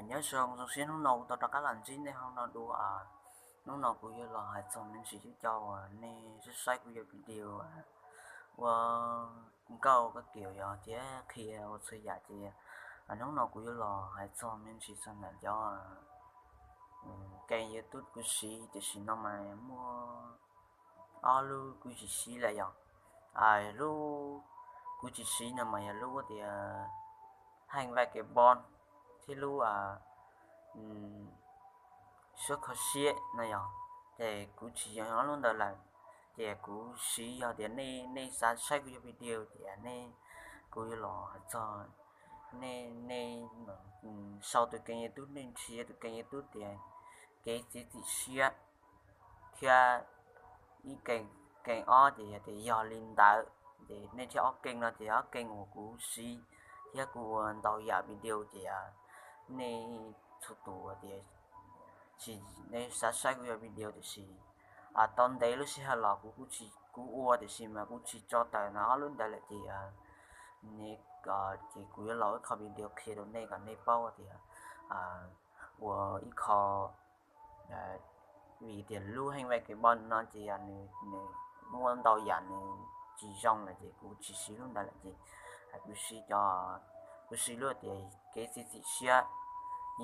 Nyob zoo, zoo siab hnub no kuv tau rov qab los ntsib nej hauv no dua. Hnub no kuv yuav los hais txog me ntsis cov uas nej saib saib kuv yog video ua nkauj kab kiam yog thiab qhia ua txhua yam ces hnub no kuv yuav los hais txog me ntsis txog ntawm cov kees YouTube kuv siv tiam sis no mas muaj ob lub kuv tsis siv lawm yog lub kuv tsis siv no mas yog lub tias Heej Vaj Kev Npov thiab lub Suab Kho Siab no yog, ces kuv tsis yog ob lub ntawd lawm. Ces kuv siv yog tias nej, nej xav saib kuv yog video ces nej, kuv yuav los hais txog nej, nej sau tus kees YouTube, nej nrhiav tus kees YouTube tias Kev Txiav Txim Siab thiab ib kees, kees ob ces yog tias Yog Li Ntawd. Ces nej thiab ob kees no ces ob kees uas kuv siv thiab kuv ua ntau yam video ces nej txhua tus tias tsis, nej xav saib kuv yog video tiam sis tau ntev lub sij hawm los kuv, kuv ua tiam sis mas kuv tsis tso tawm no ob lub ntawd lawm ces, ces kuv yuav los ib qho video qhia rau nej kom nej paub tias ua ib qho vim tias lub Heej Vaj Kev Npov no ces yog nws, nws muaj ntau yam nws tsis zoo lawm ces kuv tsis siv lub ntawd lawm ces kuv siv cov, kuv siv lub tias Kev Txiav Txim Siab,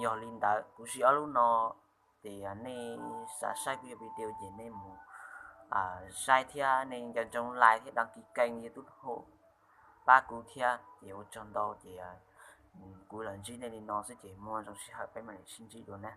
Yog Li Ntawd. Kuv siv ob lub no ces nej xav saib kuv yog video ces nej mus saib thiab nej nco ntsoov like thiab đăng ký kênh YouTube hauv pab kuv thiab ces ua tsaug ntau ces kuv los ntsib nej li no xwb ces muaj zoo sij hawm peb mam li sib ntsib dua na.